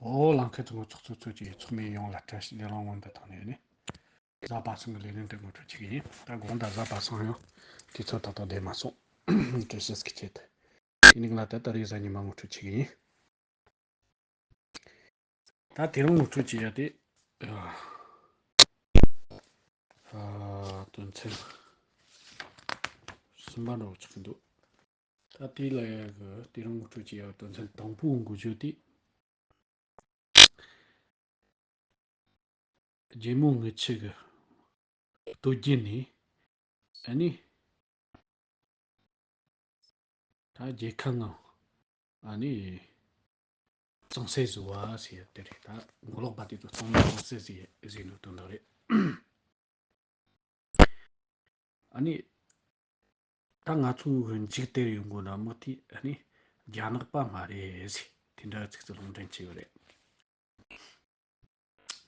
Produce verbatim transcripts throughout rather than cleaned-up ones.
ཨོ་ལང་ཁ་ཚོ་ཚོགས་གཙོ་ཚོ་གི་ཚོགས་མི་ཡོངས་ལ་བཀྲ་ཤིས་བདེ་ལེགས་སྔོན་དུ་བཏང་ནས་ནི། གཟའ་པ་སངས་ཀྱི་ལས་རིམ་དེ་ངོ་སྤྲོད་བྱེད་ཀྱི་ཡིན། ད་དགོང་དག་གཟའ་པ་སངས་ཡང་དུས་ཚོད་ཏག་ཏག་བསྡད་མ་སོང་། བཀྲ་ཤིས་ཀྱི་ཆེད་དུ། དེ་ནི་ང་ད་ད་རེས་གཟའ་ཉི་མ་ངོ་སྤྲོད་བྱེད་ཀྱི་ཡིན། ད་དེ་རིང་ངོ་སྤྲོད་བྱེད་ཡ་དེ། ཨ། དོན་ཚན་གསུམ་པ་འདྲ་བོ་ཆགས་ཀྱི་འདུག་ད་དེ་ལ་ཡ་གི་དེ་རིང་ངོ་སྤྲོད་བྱེད་ཡ་དོན་ཚན་དང་པོ་འགོ་བརྗོད་དེ། རྒྱལ་མོ་ངི་ཆུ་གི་སྟོད་རྒྱུད་ནས་ཨ་ནི། ད་རྒྱལ་ཁབ་ནང་ཨ་ནི་གཙང་སེལ་བཟོ་བ་ཟེར་ཡ་དེ་རེད། ད་མགོ་ལོག་པ་དེ་ཚོ་གཙང་མ་གཙང་སེལ་ཟེར་ཟེར་ནོ་དོན་དག་རེད། ཨ་ནི་ད་ང་ཚོའི་མཇུག་སྟེར་ཡོང་དགོས་ན་དམག་དེ་ཨ་ནི་རྒྱ་ནག་པ་མ་རེད་ཟེར། དེ་འདྲ་ཚིག་རྩུབ་ལུང་འདྲེན་བྱས་ཡོད་རེད།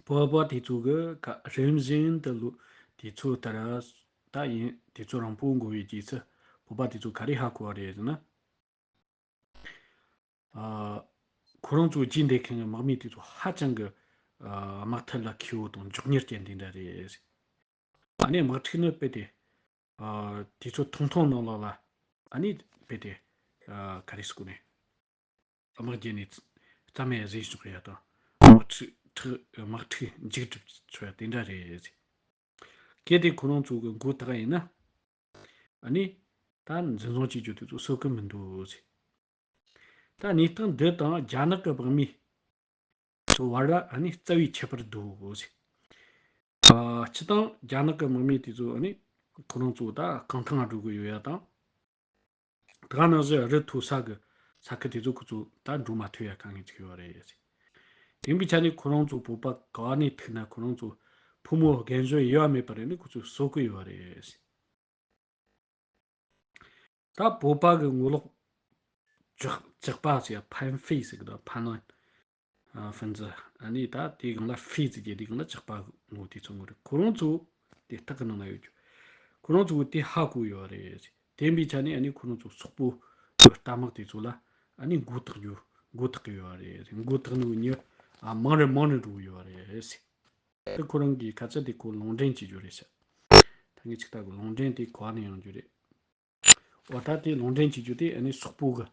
བོད་པ་དེ་ཚོ་གི་ཀ་རིམ་བཞིན་དུ་ལོ་དེ་ཚོ་ལྟར་ད་ཡིན། དེ་ཚོ་རིང་པོ་འགོར་བའི་རྗེས་སུ་བོད་པ་དེ་ཚོ་ག་རེ་ཧ་གོ་བ་རེད་ཟེར་ན། ཨ། ཁོ་རང་ཚོ་རྗེས་འདེད་མཁན་གྱི་དམག་མི་དེ་ཚོ་ཧ་ཅང་གི་ཨ། དམག་འཐབ་ལ་མཁས་པོ་དང་མགྱོགས་མྱུར་ཅན་དེ་འདྲ་རེད། ཨ་ནི་དམག་འཁྲུག་ནི་དཔེ་དེ། ཨ། དེ་ཚོ་ཐུང་ཐུང་ནང་ལོགས་ལ་ཨ་ནི་དཔེ་དེ། ཨ། ག་རེ་ཟེར་དགོས་ནས། དམག་རྒྱལ་ནས་རྩ་མེད་བཟོས་ཆོག་ཡ་དང་། དམག་འཁྲུག་འཁྲུག་དམག་འཁྲུག་མཇུག་སྒྲིལ་ཆོག་ཡ་དེ་འདྲ་རེད། གལ་ཏེ་ཁོ་རང་ཚོ་གི་མགོ་བཏགས་ཡིན་ན། ཨ་ནི། ད་འཛིན་བཟུང་བྱེད་རྒྱུ་དེ་ཚོ་བཟོད་གི་མི་འདུག་ཟེར། ད་གནས་སྟངས་འདི་དང་རྒྱ་ནག་གི་དམག་མི་ཚོ་བར་ལ་ཨ་ནི་རྩ་བའི་ཁྱད་པར་འདུག་ཟེར། ཨ། སྤྱིར་བཏང་རྒྱ་ནག་གི་དམག་མི་དེ་ཚོ་ཨ་ནི་ཁོ་རང་ཚོ་ད་རྐང་ཐང་ང་འགྲོ་གི་ཡོད་ཡ་དང་། དེ་ག་ནང་བཞིན་རི་མཐོ་ས་གི་ས་ཁུལ་དེ་ཚོ་ཁོ་ཚོ་ད་འགྲོ་མ་ཐུབ་ཡ་དཀའ་ངལ་ཅིག་ཡོད་རེད་ཟེར། དེང་གི་ཆ་ནས་ཁོ་རང་ཚོ་བོད་པ་ག་བ་ནས་ཐུག་ན་ཁོ་རང་ཚོ་ཕོ་མོ་རྒན་གཞོན་དབྱེ་བ་མེད་པར་ནི་ཁོ་ཚོ་གསོད་གི་ཡོད་རེད་ཟེར། ད་བོད་པ་གི་ངོ་ལོག་ཇག་ཇག་པ་ཟེར་ཡ་ཕན་ཧྥེ་ཟེར་གི་ད་ཕན་ནོན། ཨ། ཧྥན་ཙི། ཨ་ནི་ད་དེའི་སྒང་ལ་ཧྥེ་ཙི་རྒྱལ་དེའི་སྒང་ལ་ཇག་པ་ངོ་དེ་ཚོ་ངོ་རེད། ཁོ་རང་ཚོ་དེ་སྟག་གི་ནང་ན་ཡོད་རྒྱུ། ཁོ་རང་ཚོ་དེ་ཧ་གོ་ཡོད་རེད། དེ་འབའི་ཆ་ནས་ཨ་ནི་ཁོ་རང་ཚོ་སོག་པོ་རྟ་དམག་དེ་ཚོ་ལ་ཨ་ནི་མགོ་བཏགས་རྒྱུ། མགོ་བཏགས་གི་ཡོད་རེད། མགོ་བཏགས་ནོ་མྱི་ཨ་མང་རུ་མང་རུ་འགྲོ་གི་ཡོད་རེད། དེ་ཁོ་རང་གིས་ཁ་ཚ་དེ་ཁོ་ལུང་འདྲེན་བྱེད་རྒྱུ་རེད་ཤག་ད་ངས་ཅིག་ལྟ་གི་ལུང་འདྲེན་དེ་གོ་བ་ནས་ཡོང་རྒྱུ་རེད། འོ་ད་དེ་ལུང་འདྲེན་བྱེད་རྒྱུ་དེ་ཨ་ནི་སོག་པོ་གི་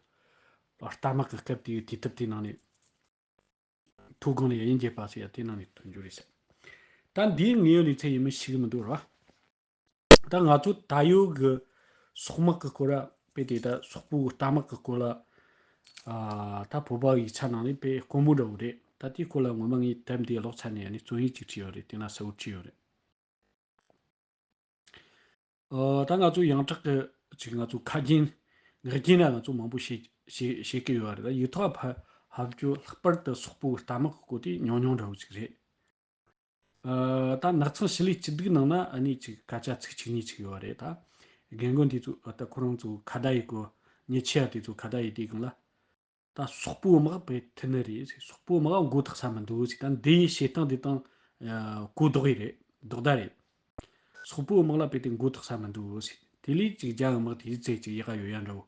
རྟ་དམག་གི་སྐབས་དེའི་དུས་དེབ་དེའི་ནང་ནས། ཐོ་གང་ལ་ཡ་ཡིན་རྒྱས་པ་ཟེར་ཡ་དེ་ནང་ནས་ཐོན་རྒྱུ་རེད་ཤག་ད་འདིའི་དངོས་ཡོད་གནས་ཚུལ་ཡིན་མིན་ཤེས་གི་མི་འདུག་ར། ད་ང་ཚོ་ད་ཡོད་གི་སོག་དམག་གི་སྐོར་ལ་དཔེ་དེ་ད་སོག་པོའི་རྟ་དམག་གི་སྐོར་ལ། ཨ། ད་བོད་པ་ཡིག་ཆ་ནང་ནས་དཔེ་དཀོན་པོ་འདྲ་བོ་རེད། ད་དེའི་སྐོར་ལ་ངོ་མ་ངས་དེབ་འདིའི་ཀློག་ཚར་ནས་ཡ་ནས་རྩོམ་ཡིག་ཅིག་བྲིས་ཡོད་རེད། དེ་ན་གསལ་བོ་བྲིས་ཡོད་རེད། ཨོ། ད་ང་ཚོ་ཡོངས་གྲགས་ཀྱི་ཅིག་ང་ཚོ་ཁ་རྒྱུན་ངག་རྒྱུན་ལ་ང་ཚོ་མང་པོ་བཤད་བཤད་བཤད་ཀྱི་ཡོད་རེད། ད་ཡིག་ཐོག་ཕ་ཕབ་རྒྱུ་ལྷག་པར་དུ་སོག་པོའི་རྟ་དམག་གི་སྐོར་དེ་ཉུང་ཉུང་འདྲ་བོ་ཅིག་རེད། ཨ། ད་ནགས་ཚང་ཞི་ལིའི་སྐྱིད་སྡུག་ནང་ན་ཨ་ནི་ཅིག་སྐད་ཆ་ཚིག་གཅིག་གཉིས་ཅིག་ཡོད་རེད། ད་རྒན་རྒོན་དེ་ཚོ་ད་ཁོ་རང་ཚོ་ཁ་བརྡ་ཡི་སྐོར་མྱི་ཆེ་བ་དེ་ཚོ་ཁ་བརྡ་ཡི་དེའི་སྒང་ལ། ད་སོག་པོའི་དམག་དཔེ་མཐུ་ནུས་རེད་ཟེར། སོག་པོའི་དམག་མགོ་ཐག་ས་མི་འདུག་ཟེར། ད་འདི་ཡི་བྱེད་སྟངས་འདི་དང་ཨ་གོ་ལྡོག་ཡི་རེད། ལྡོག་ཟླ་རེད། སོག་པོའི་དམག་ལ་དཔེ་དེ་མགོ་ཐག་ས་མི་འདུག་ཟེར། དེ་ལས་ཅིག་རྒྱ་གི་དམག་དེ་ཡི་ཚེ་ཅིག་ཡག་ག་ཡོད་ཡ་འདྲ་བོ།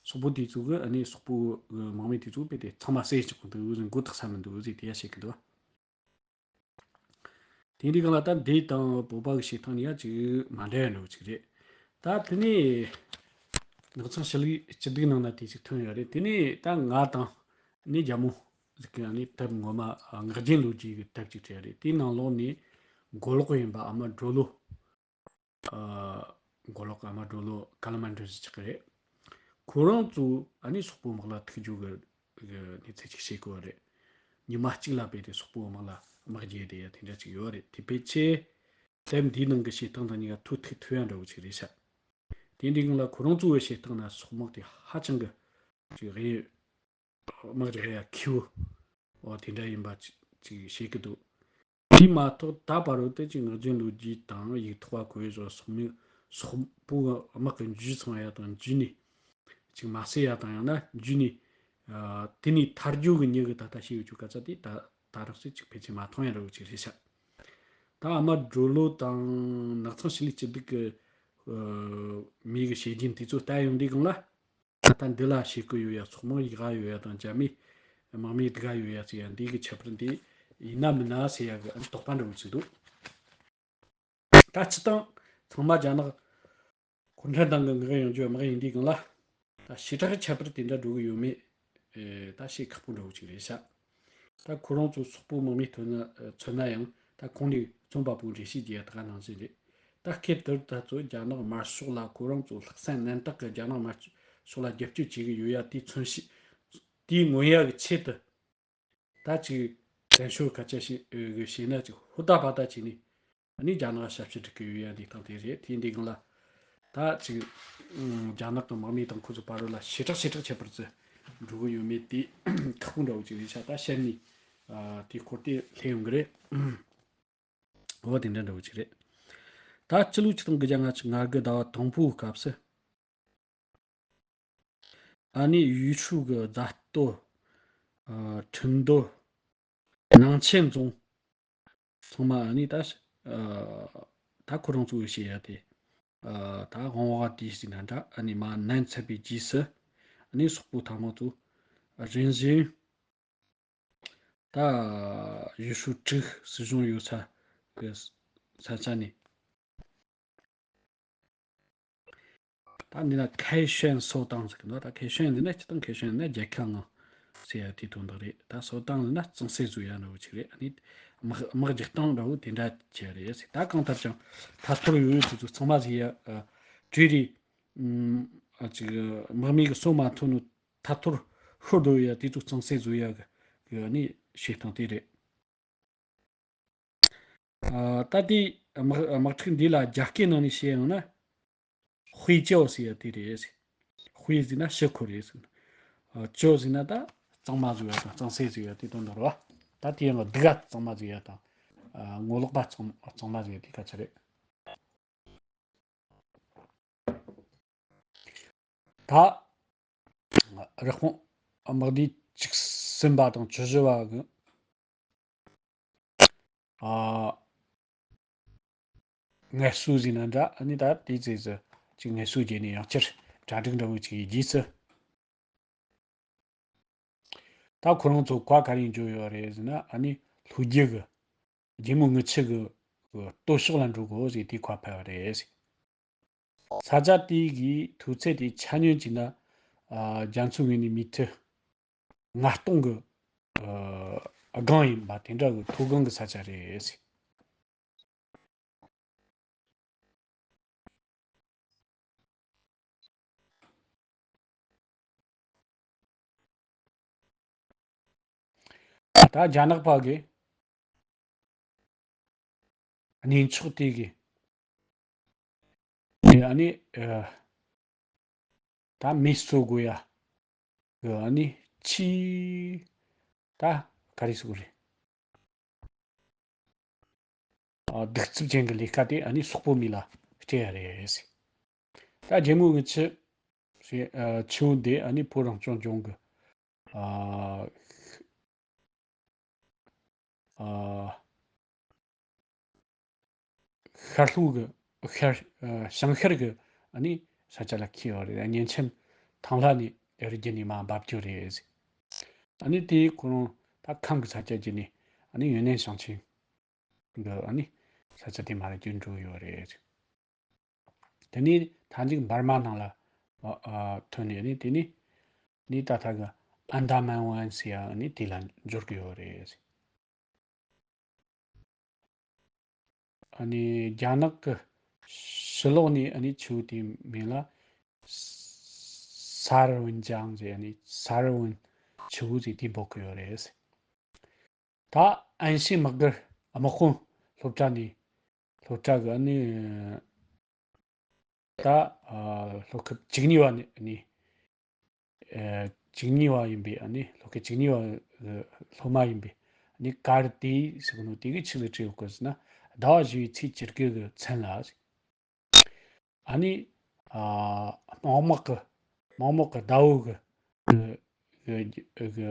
སོག་པོ་དེ་ཚོ་གི་ཨ་ནི་སོག་པོའི་དམག་མི་དེ་ཚོ་དཔེ་དེ་ཚང་མ་བསད་ཆོག་གི་འདུག་ཟེར། མགོ་ཐག་ས་མི་འདུག་ཟེར་དེ་ཡ་བཤད་གི་འདུག་དེ་འདྲའི་སྒང་ལ་ད་འདི་དང་བོད་པ་གི་བྱེད་སྟངས་ནི་ཡང་ཅིག་མ་འདྲ་ཡ་འདྲ་བོ་ཅིག་རེད། ད་དེ་ནས་ནགས་ཚང་ཞི་ལིའི་སྐྱིད་སྡུག་ནང་ན་དེ་ཅིག་ཐོན་ཡོད་རེད། དེ་ནས་ད་ང་དང་ནི་རྒྱ་མོ་ཟིག་གི་ནི་དེབ་ངོ་མ་ངག་རྒྱུན་ལོ་རྒྱུས་ཀྱི་དེབ་ཅིག་བྲིས་ཡོད་རེད། དེའི་ནང་ལོགས་ནས་མགོ་ལོག་ཡིན་པ་ཨ་མ་སྒྲོལ་ལོ། ཨ། མགོ་ལོག་ཨ་མ་སྒྲོལ་ལོ་ཀ་ལ་མན་གྲུ་ཟེར་ཆགས་ཀྱི་རེད། ཁོ་རང་ཚོ་ཨ་ནི་སོག་པོའི་དམག་ལ་ཐུག་རྒྱུ་གི་གི་གནས་ཚུལ་ཅིག་བཤད་གི་ཡོད་རེད། ཉི་མ་གཅིག་ལ་དཔེ་དེ་སོག་པོའི་དམག་ལ་དམག་རྒྱག་བསྡད་ཡ་དེ་འདྲ་ཅིག་ཡོད་རེད། དེ་ཕལ་ཆེར་དེབ་འདིའི་ནང་གི་བཤད་སྟངས་དང་གཉིས་ཀ་ཐུག་ཐུག་ཐུག་ཡ་འདྲ་བོ་ཅིག་རེད་ཤག་དེ་འདྲའི་སྒང་ལ་ཁོ་རང་ཚོའི་བཤད་སྟངས་ན་སོག་དམག་དེ་ཧ་ཅང་གི་ཅིག་དབྱིན། དམག་རྒྱག་ཡ་ཁེ་བོ། འོ་དེ་འདྲ་ཡིན་པ་ཅིག་ཅིག་བཤད་གི་འདུག་དེ་མ་གཏོགས་ད་བར་དུ་ཅིག་ངག་རྒྱུན་ལོ་རྒྱུས་དང་ཡིག་ཐོག་པ་གོ་ཡོད་བཟོ་སོག་མི་སོག་པོའི་དམག་གི་འཇུས་ཚང་ཡ་དང་འཇུས་ནས་ཅིག་མ་བསད་ཡ་དང་ཡང་ན་འཇུས་ནས། ཨ། དེ་ནས་ཐར་རྒྱུ་གི་མྱི་གི་ད་ལྟ་ཤེས་ཡོད་ཆོག་ག་ཚ་དེ་ད་ད་རག་སེ་ཅིག་ཕལ་ཆེར་མ་མཐོང་ཡ་འདྲ་བོ་ཅིག་རེད་ཤག་ད་ཨ་མ་སྒྲོལ་ལོ་དང་ནགས་ཚང་ཞི་ལིའི་སྐྱིད་སྡུག་གི་ཨ་མི་གི་བྱེད་རྒྱུན་དེ་ཚོ་ལྟ་ཡོང་དུས་སྒང་ལ། ད་ལྟ་འདི་ལ་བྱེད་ཀྱི་ཡོད་ཡ་ཚོགས་མང་ཡག་ག་ཡོད་ཡ་དང་རྒྱ་མི་ དམག་མི་སྡུག་ག་ཡོད་ཡ་ཟེར་ཡ་འདི་གི་ཁྱད་པར་འདི་ཡིན་ན་མིན་ན་ཟེར་ཡ་གི་དོགས་པ་འདྲ་བོ་ཅིག་འདུག་ད་སྤྱིར་བཏང་ཚང་མ་རྒྱ་ནག་གུང་ཁྲན་ཏང་གི་ངག་ཡོང་རྒྱུ་དམག་ཡིན་དུས་སྒང་ལ། ད་བྱེ་བྲག་གི་ཁྱད་པར་དེ་འདྲ་འགྲོ་གི་ཡོད་མེད། ཨེ། ད་བཤད་ཁག་པོ་འདྲ་བོ་ཅིག་རེད་ཤག་ད་ཁོ་རང་ཚོ་སོག་པོའི་དམག་མིའི་ཐོག་ན་ཨེ་མཚོན་ན་ཡང་ད་ཁོང་ནས་རྩོམ་པ་པོ་འགྲེལ་བཤད་རྒྱག་ཡ་ད་ག་ནང་བཞིན་རེད། ད་སྐབས་དེར་ད་ཚོ་རྒྱ་ནག་དམར་ཤོག་ལ་ཁོ་རང་ཚོ་ལྷག་བསམ་རྣམ་དག་གི་རྒྱ་ནག་དམར་ཤོག་ལ་རྒྱབ་སྐྱོར་བྱེད་ཀྱི་ཡོད་ཡ་དེའི་མཚོན་བྱེད་དེའི་མངོན་ཡ་གི་ཆེད་དུ། ད་ཅིག་བཙན་བྱོལ་སྐད་ཆ་བཤད་ཨ་གི་བཤད་ན་ཅིག་ཧུར་ཐག་བ་ཐག་བྱས་ནས་ཨ་ནི་རྒྱ་ནག་ཞབས་ཕྱི་སྒྲུབ་ཀྱི་ཡོད་ཡ་འདི་སྟངས་དེ་རེད། དེ་འདི་སྒང་ལ་ད་ཅིག་ཨུམ་རྒྱ་ནག་གི་དམག་མི་དང་ཁོ་ཚོ་བར་ལ་བྱེ་བྲག་བྱེ་བྲག་ཁྱད་པར་ཅིག་འགྲོ་གི་ཡོད་མེད་དེ་ཁག་པོ་འདྲ་བོ་ཅིག་རེད་ཤག་ད་བཤད་ནས་ཨ་དེ་སྐོར་དེ་སླེབས་ཡོང་གི་རེད། འོ་དེ་འདྲ་འདྲ་བོ་ཅིག་རེད། ད་སྤྱི་ལོ་ཆིག་སྟོང་དགུ་བརྒྱ་ལྔ་བཅུ་ང་དགུ་ཟླ་བ་དང་པོའི་སྐབས་སུ། ཨ་ནི་ཡུས་ཧྲུའུ་གི་རྫ་སྟོད། ཨ། ཁྲིན་ཏུའུ། ནང་ཆེན་རྫོང་། ཚང་མ་ཨ་ནི་ད་ཨ་ད་ཁོ་རང་ཚོའི་བཤད་ཡ་དེ། ཨ་ད་ཝང་ཝ་ཏི་ཟེར་ན་འདྲ། ཨ་ནི་མར་མནན་ཚར་བའི་རྗེས་སུ་ཨ་ནི་སོག་པོ་དམག་ཚོ་རིམ་བཞིན་ད་ཡུས་ཧྲུའུ་ཀྲིག་སྲིད་གཞུང་ཡོད་ས་གི་ས་ཆ་ནས། ད་འདི་ན་ཁེ་ཤན་སོ་ཏང་ཟེར་གི་འདུག་ད་ཁེ་ཤན་འདི་ན་སྤྱིར་བཏང་ཁེ་ཤན་ནི་རྒྱལ་ཁབ་ནང་ཟེར་ཡ་དེ་དོན་དག་རེད། ད་སོ་ཏང་ཟེར་ན་གཙང་སེལ་བཟོ་ཡ་འདྲ་བོ་ཅིག་རེད། ཨ་ནི་དམག་དམག་རྒྱག་སྟངས་འདྲ་བོ་དེ་འདྲ་ཅིག་རེད་ཟེར། ད་གང་ལྟར་ཀྱང་ཐད་ཐོར་ཡོད་ཡོད་དེ་ཚོ་ཚང་མ་ཟེར་ཡ་ཨ་བྲིས་རེད། ཨ་ཅིག་དམག་མི་གི་སོ་མ་ཐོན་ནོ་ཐད་ཐོར་ཤོར་འགྲོ་ཡ་དེ་ཚོ་གཙང་སེལ་བཟོ་ཡ་གི་གི་ཨ་ནི་བྱེད་སྟངས་དེ་རེད། ཨ་ད་ལྟའི་དམག་དམག་འཁྲུག་འདི་ལ་རྒྱ་སྐད་ནང་ནས་བཤད་ཡོང་ན། དཔེ་ཅོ་ཟེར་ཡ་དེ་རེད་ཟེར། དཔེ་ཟེར་ན་ཕྱིར་འཁོར་རེད་ཟེར། ཨ་ཅོ་ཟེར་ན་ད་གཙང་མ་བཟོ་ཡ་དང་གཙང་སེལ་བཟོ་ཡ་དེ་དོན་དག་རེད་བ། ད་དེ་ཡང་སྡུག་ག་གཙང་མ་བཟོ་ཡ་དང་། ཨ་ངོ་ལོག་པ་གཙང་གཙང་མ་བཟོ་ཡ་དེ་ག་ཚོད་རེད། ད་རེབ་གོང་དམག་སྡེ་བཅུ་གསུམ་པ་དང་བཅུ་བཞི་བ་གི་ཨ་ངལ་གསོ་ཟེར་ན་འདྲ། ཨ་ནི་ད་དེའི་རྗེས་སུ་ཅིག་ངལ་གསོ་བརྒྱབ་ནས་ཡང་བསྐྱར་གྲ་སྒྲིག་འདྲ་བོ་ཅིག་ཡི་རྗེས་སུ། ད་ཁོ་རང་ཚོ་ག་ག་རེ་འགྱོ་ཡོད་རེད་ཟེར་ན། ཨ་ནི་ལྷོ་རྒྱུད་གི་རྒྱལ་མོ་རྔུལ་ཆུ་གི་གི་སྟོད་ཕྱོགས་ལ་འགྲོ་དགོས་ཟེར་དེ་ག་ཕེབས་པ་རེད། ས་ཆ་དེ་གི་མཐོ་ཚད་དེ་ཆ་སྙོམས་བྱས་ན་ཨ་རྒྱ་མཚོའི་ངོས་ནས་མི་ཐི་ལྔ་སྟོང་གི་ཨ་སྒང་ཡིན་པ་དེ་འདྲ་གི་མཐོ་སྒང་གི་ས་ཆ་རེད། ད་རྒྱ་ནག་པ་གི་གནས་མཆོག་དེ་གི་ཨ་ནི་ཨ་ད་མི་གསོད་དགོས་ཡ་གི་ཨ་ནི་ཆེས་ད་ག་རེ་ཟེར་དགོས་རེད། ཨ་གདུག་རྩུབ་ཅན་གྱི་ལས་ཀ་དེ་ཨ་ནི་སོག་པོ་མི་ལ་སྤྲད་ཡ་རེད་ཟེར། ད་རྒྱལ་མོ་རྔུལ་ཆུ་ཞེས་ཨ་ཆུ་བོ་འདི་ཨ་ནི་བོད་རང་སྐྱོང་ལྗོངས་ཀྱི་ཨ་ཨ་ཤར་ལྷོ་གི་ཤར་ཨ་བྱང་ཤར་གྱི་ཨ་ནི་ས་ཆ་ལ་ཁེལ་བ་རེད། ཉེ་ཆེན་ཐང་ལྷ་ནས་རི་རྒྱུད་ནས་མར་འབབ་རྒྱུ་རེད་ཟེར། ཨ་ནི་དེ་ཁོ་རང་ད་ཁམས་ཀྱི་ས་ཆ་བརྒྱུད་ནས་ཨ་ནི་ཡུན་ནན་ཞིང་ཆེན་གི་ཨ་ནི་ས་ཆ་དེ་མར་རྒྱུད་འགྲོ་ཡོད་རེད། དེ་ནས་མཐའ་མཇུག་འབར་མ་ནང་ལ་ཨ་ཨ་ཐོན་ནས་ཨ་ནི་དེ་ནས་ནི་ད་ལྟ་གི་ཨན་དཱ་མན་ཝན་ཟེར་ཡ་ཨ་ནི་དེ་ལ་འབྱོར་གི་ཡོད་རེད། ཨ་ནི་རྒྱ་ནག་གི་ཕྱི་ལོགས་ནས་ཨ་ནི་ཆུ་བོ་དེའི་མིང་ལ་སར་ཝུན་ཅང་ཟེར། ཨ་ནི་སར་ཝུན་ཆུ་བོ་ཟེར་དེ་འབོད་ཀྱི་ཡོད་རེད། ད་ཨན་ཤི་དམག་སྒར་དམག་དཔོན་སློབ་གྲྭ་ནས་སློབ་གྲྭ་གི་ཨ་ནི་ད་ཨ་སློབ་ཁབ་བཅུ་གཉིས་པ་ནས་ཨ་ནི་ཨ་བཅུ་གཉིས་པ་ཡིན་པའི་ཨ་ནི་སློབ་ཁབ་བཅུ་གཉིས་པ་གི་སློབ་མ་ཡིན་པའི་ཨ་ནི་ཀར་ཏི་ཟེར་གི་འདུག་དེ་གིས་ཆི་ཟིག་བྲིས་ཡོད་གི་ཟེར་ན། ཟླ་བ་བཞི་པའི་ཚེས་བཅུ་དགུ་གི་མཚན་ལ་ཨ་ནི་ཨ་དམག་དམག་གི་དམག་དམག་གི་ཟླ་བོ་གི་གི་གི་གི་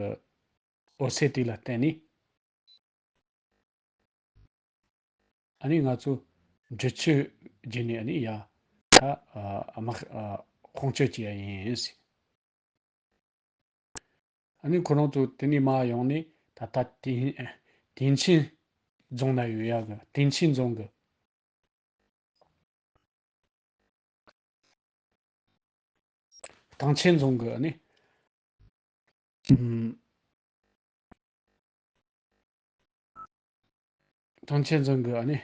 འོད་ཟེར་དེ་ལ་བརྟེན་ནས། ཨ་ནི་ང་ཚོ་འབྲི་ཆུ་བརྒྱུད་ནས་ཨ་ནི་ཡ་ད་ཨ་དམག་ཨ་དཔུང་སྐྱོད་བྱེད་ཡ་ཡིན་ཟེར། ཨ་ནི་ཁོ་རང་ཚོ་དེ་ནས་མར་ཡོང་ནས་ད་ལྟ་དིང་དིང་ཆེན་རྫོང་ན་ཡོད་ཡག་གི། དིང་ཆེན་རྫོང་གི། ཐང་ཆེན་རྫོང་གི་ཨ་ནི། ཨམ། ཐང་ཆེན་རྫོང་གི་ཨ་ནི།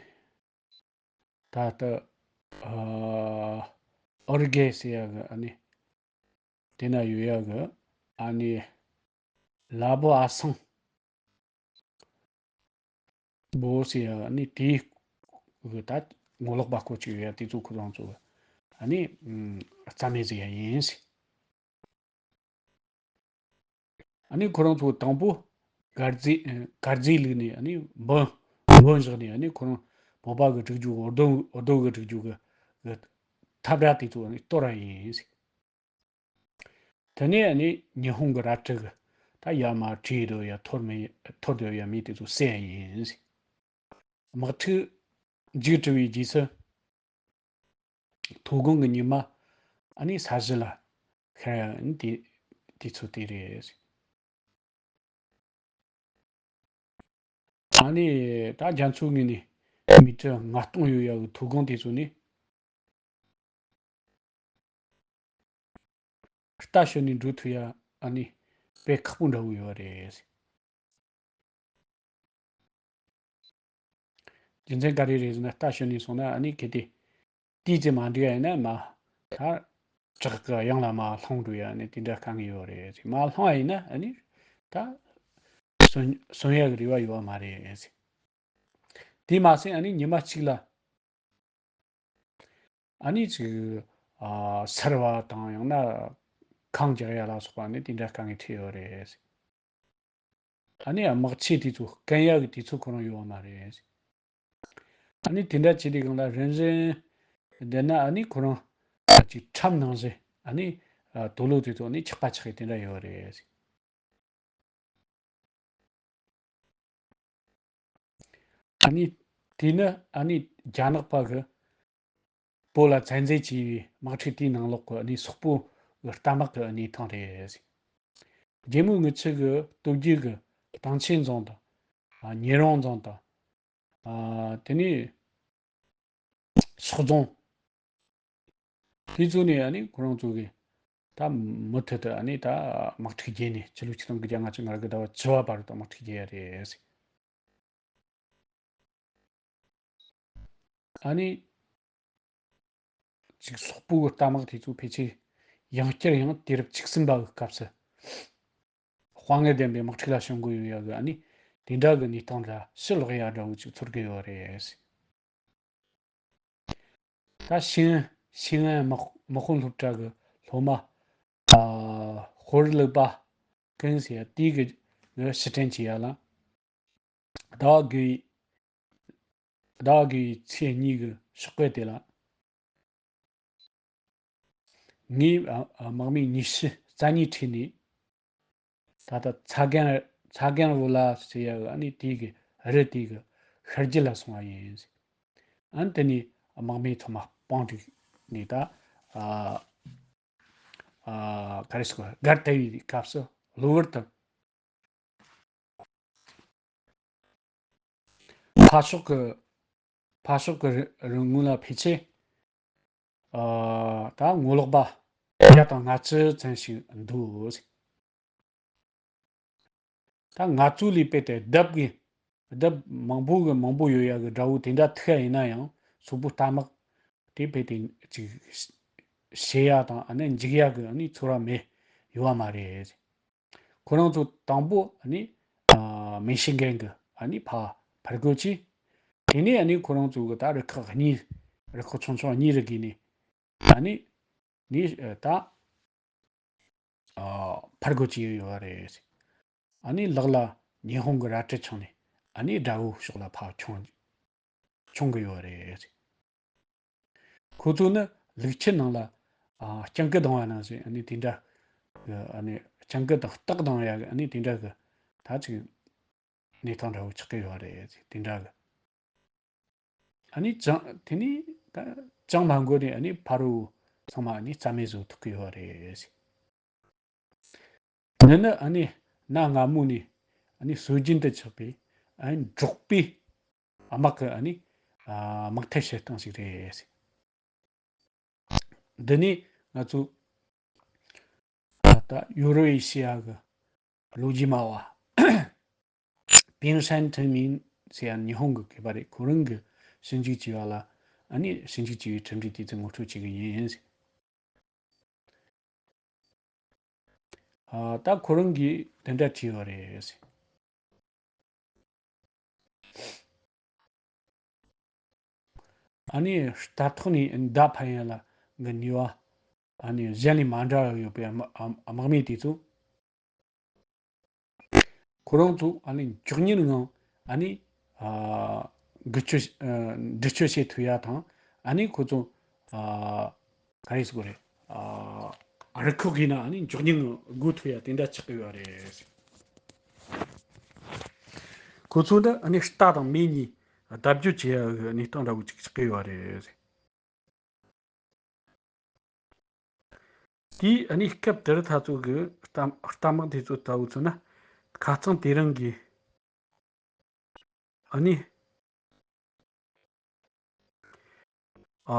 ད་ལྟ་ཨ་ཨོ་རི་གེ་ཟེར་ཡག་གི་ཨ་ནི། དེ་ན་ཡོད་ཡག་གི་ཨ་ནི། ལ་བོ་ཨ་སང་བོ་ཟེར་ཡག་ཨ་ནི་དེའི་གི་ད་ངོ་ལོག་པ་སྐོར་ཅིག་ཡོད་ཡག་དེ་ཚོ་ཁོ་རང་ཚོ་ཨ་ནི་ཨམ་རྩ་མེད་ཟེར་ཡག་ཡིན་ཟེར། ཨ་ནི་ཁོ་རང་ཚོ་དང་པོ་དཀར་མཛེས་དཀར་མཛེས་ལུགས་ནས་ཨ་ནི་འབུམ་འབུམ་བཞག་ནས་ཨ་ནི་ཁོ་རང་བོད་པ་གི་སྒྲིག་འཇུག་འོར་རྡོ་འོར་རྡོ་གི་སྒྲིག་འཇུག་གི་གི་འཐབ་ར་དེ་ཚོ་ཨ་ནི་གཏོར་ར་ཡིན་ཟེར། དེ་ནས་ཨ་ནི་ཉི་ཧོང་གི་རལ་གྲི་གི་ད་ཡར་མར་བྲོས་སྡོད་ཡག་འཐོར་མེད་འཐོར་སྡོད་ཡག་མི་དེ་ཚོ་བསད་ཡིན་ཟེར། དམག་འཁྲུག་མཇུག་གྲུབ་པའི་རྗེས་སུ། མཐོ་སྒང་གི་ཉི་མ་ཨ་ནི་ས་གཞི་ལ་ཤར་ཡག་ནི་དེ་དུས་ཚོད་དེ་རེད། ཨ་ནི་ད་རྒྱ་མཚོའི་ངོས་ནས་མི་ཊར་ལྔ་སྟོང་ཡོད་ཡག་གི་མཐོ་སྒང་དེ་ཚོ་ནས། རྟ་ཞོན་ནས་འགྲོ་ཐུབ་ཡག་ཨ་ནི་དཔེ་ཁག་པོ་འདྲ་བོ་ཡོད་རེད། རྒྱུ་མཚན་ག་རེ་རེད་ཟེར་ན། རྟ་ཞོན་ནས་སོང་ན་ཨ་ནི་གལ་ཏེ་དུས་ཚོད་མ་འགྲིག་ཡ་ཡིན་ན་མར་ད་བྲག་གི་གཡང་ལ་མར་ལྷུང་འགྲོ་ཡ་ཨ་ནི་དེ་འདྲ་དཀའ་ངལ་ཡོད་རེད། མར་ལྷུང་བ་ཡིན་ན་ཨ་ནི་ད་གསོན་གསོན་ཡག་གི་རེ་བ་ཡོད་པ་མ་རེད། དེ་མ་ཟད་ཨ་ནི་ཉི་མ་གཅིག་ལ་ཨ་ནི་ཅིག་ཨ་སེར་བ་དང་ཡང་ན་ཁངས་རྒྱག་ཡ་ལ་སོགས་པ་ནི་དེ་འདྲ་དཀའ་ངལ་འཕྲད་ཡོད་རེད། ཨ་ནི་དམག་ཆས་དེ་ཚོ་སྐམ་ཡག་གི་དུས་ཚོད་ཁོ་རང་ཡོད་པ་མ་རེད། ཨ་ནི་དེ་འདྲ་བྱས་དུས་སྒང་ལ་རིམ་བཞིན་བསྡད་ན་ཨ་ནི་ཁོ་རང་ཅིག་ཁྲབ་ནང་བཞིན་ཨ་ནི་ཨ་དུག་ལོག་དེ་ཚོ་ནི་ཆག་པ་ཆགས་ཡི་དེ་འདྲ་ཡོད་རེད། ཨ་ནི་དེ་ནི་ཨ་ནི་རྒྱ་ནག་པ་གི་བོད་ལ་བཙན་འཛུལ་བྱས་པའི་དམག་འཁྲུག་དེའི་ནང་ལོགས་ཀྱི་ཨ་ནི་སོག་པོ་གི་རྟ་དམག་གི་གནས་སྟངས་རེད། རྒྱལ་མོ་རྔུལ་ཆུ་གི་སྟོད་རྒྱུད་ཀྱི་སྟང་ཆེན་རྫོང་དང་། ཨ་ཉི་རོང་རྫོང་དང་། ཨ་དེ་ནས་སོག་རྫོང་དེ་ཚོ་ནས་ཨ་ནི་ཁོ་རང་ཚོ་གི་ད་མུ་མཐུད་དུ་ཨ་ནི་ད་དམག་འཁྲུག་རྒྱས་ནས་ཕྱི་ལོ་ཆིག་སྟོང་དགུ་བརྒྱ་ལྔ་བཅུ་ང་དགུ་ཟླ་བ་བཅུ་བ་བར་དུ་དམག་འཁྲུག་རྒྱས་ཡ་རེད། ཨ་ནི་ཅིག་སོག་པོའི་རྟ་དམག་དེ་ཚོ་ཕལ་ཆེར་ཡང་བསྐྱར་ཡང་དུས་རབས་བཅུ་གསུམ་པ་གི་སྐབས་སུ་དཔའ་ངར་ལྡན་པའི་དམག་འཁྲུག་ལ་ཞུགས་འགོ་ཡོད་ཡ་གི་ཨ་ནི་དེ་འདྲ་གི་གནས་སྟངས་ལ་ཕྱིར་ལོག་ཡ་འདྲ་བོ་ཅིག་ཚོར་གི་ཡོད་རེད། ད་ཤིང་ཤིང་ཨན་དམག་དམག་དཔོན་སློབ་གྲྭ་གི་སློབ་མ་ཨ་ཧོར་ལུག་པ་ཀུན་ཟེར་ཡ་དེ་གི་ཕྱིར་དྲན་བྱེད་ཡ་ལ། ཟླ་བ་དགུ་ཡི་ཟླ་བ་དགུ་ཡི་ཚེས་གཉིས་ཀྱི་ཞོགས་ཀས་དེ་ལ། ངའི་ཨ་ཨ་དམག་མི་ཉི་ཤུ་རྩ་གཉིས་ཁྲིད་ནས། ད་ལྟ་ཚ་གན་ཚ་གན་བུ་ལ་ཟེར་ཡ་གི་ཨ་ནི་དེ་གི་རི་དེ་གི་ཤར་རྒྱུད་ལ་སོང་བ་ཡིན། ཨ་ནི་དེ་ནས་དམག་མི་ཚང་མ་སྤང་བསྒྲིགས་ནས་ད་ཨ་ཨ་ག་རེ་ཟེར་དགོས། སྒར་དལ་བའི་སྐབས་སུ་གློ་བུར་དུ། ཕར་ཕྱོགས་ཀྱི་ཕར་ཕྱོགས་ཀྱི་རི་རི་ངོས་ལ་ཕལ་ཆེར་ཨ་ད་ངོ་ལོག་པ་བརྒྱ་དང་ལྔ་བཅུ་ཙམ་ཞིག་འདུག། ད་ང་ཚོ་ལས་དཔེ་དེ་ལྡབ་ཀྱི་ལྡབ་མང་པོ་གི་མང་པོ་ཡོད་ཡ་གི་དགྲ་བོ་དེ་འདྲ་ཐུག་ཡ་ཡིན་ན་ཡང་སོག་པོའི་རྟ་དམག་དེ་དཔེ་དེ་ཅིག་ཞེད་ཡ་དང་ཨ་ནི་འཇིགས་ཡ་གི་ཨ་ནི་ཚོར་བ་མེད་ཡོད་བ་མ་རེད། ཁོ་རང་ཚོ་དང་པོ་ཨ་ནི་ཨ་མེ་ཤིན་གན་གི་ཨ་ནི་ཕར་ཕར་རྒོལ་གྱིས། དེ་ནས་ཨ་ནི་ཁོ་རང་ཚོ་གི་ད་རུ་ཁག་གཉིས། རུ་ཁག་ཆུང་ཆུང་གཉིས་རུ་བརྒལ་ནས་ཨ་ནི་ནི་ཨ་ད་ཨ་ཕར་རྒོལ་གྱི་ཡོད་རེད། ཨ་ནི་ལག་ལ་ཉི་ཧོང་གི་རལ་གྲི་འཆང་ནས་ཨ་ནི་དགྲ་བོའི་ཕྱོགས་ལ་ཕར་མཆོང་མཆོང་གི་ཡོད་རེད། ཁོ་ཚོ་ནི་ལུག་ཁྱུ་ནང་ལ་ཨ་སྤྱང་ཀི་ལྡང་བ་ནང་བཞིན་ཨ་ནི་དེ་འདྲ་གི་ཨ་ནི་སྤྱང་ཀི་དང་སྟག་ལྡང་ཡ་གི་ཨ་ནི་དེ་འདྲ་གི་ད་ཅིག་གནས་སྟངས་འདྲ་བོ་ཆགས་ཀྱི་ཡོད་རེད། དེ་འདྲ་གི་ཨ་ནི་ཅང་དེ་ནི་ད་ཅང་མ་འགོར་ནས་ཨ་ནི་ཕ་རོལ་ཚང་མ་ཨ་ནི་རྩ་མེད་བཟོ་ཐུབ་ཀྱི་ཡོད་རེད། འདི་ནི་ཨ་ནི་ གནའ་སྔ་མོ་ནས་ཨ་ནི་སྲོལ་རྒྱུན་དུ་ཆགས་པའི་ཨ་ནི་འབྲོག་པའི་དམག་གི་ཨ་ནི་ཨ་དམག་འཐབ་བྱེད་སྟངས་ཤིག་རེད། འདི་ནི་ང་ཚོ་ད་ལྟ་ཡོ་རོ་ཨེ་ཤི་ཡ་གི་ལོ་རྒྱུས་སྨྲ་བ་པིན་ཧྲན་ཁྲིན་མིན་ཟེར་ཡ་ཉི་ཧོང་གི་མཁས་པ་རེད། ཁོ་རང་གིས་ཞིབ་འཇུག་བྱས་པ་ལ་ཨ་ནི་ཞིབ་འཇུག་བྱས་པའི་གྲུབ་འབྲས་དེ་ཚོ་ངོ་སྤྲོད་བྱེད་གི་ཡིན། ཨ་ད་ཁོ་རང་གིས་དེ་འདྲ་བྲིས་པ་རེད། ཨ་ནི་རྟ་ཐོག་ནས་མདའ་འཕེན་ཡ་ལ་གི་ནུས་པ་ཨ་ནི་གཞན་ལས་མ་འདྲ་བ་ཡོད་པའི་དམག་དམག་མི་དེ་ཚོ་ཁོ་རང་ཚོ་ཨ་ནི་མགྱོགས་མྱུར་ངང་ཨ་ནི་ཨ་འགུལ་སྐྱོད་ཨ་འགྲུལ་སྐྱོད་བྱེད་ཐུབ་ཡ་དང་ཨ་ནི་ཁོ་ཚོ་ཨ་ག་རེ་ཟེར་དགོས་རེད། ཨ་རུ་ཁག་གིས་ན་ཨ་ནི་མགྱོགས་མྱུར་ངང་སྒུག་ཐུབ་ཡ་དེ་འདྲ་ཆགས་ཀྱི་ཡོད་རེད། ཁོ་ཚོ་འདི་ཨ་ནི་རྟ་དང་མི་གཉིས་ལྡབ་འགྱུར་བྱེད་ཡ་གི་གནས་སྟངས་འདྲ་བོ་ཅིག་ཆགས་ཀྱི་ཡོད་རེད། དེའི་ཨ་ནི་སྐབས་དེར་ད་ཚོ་གི་རྟ་རྟ་དམག་དེ་ཚོ་ལྟ་བུ་ཚོ་ན་ཁ་རྩང་དེ་རིང་གི་ཨ་ནི་ཨ་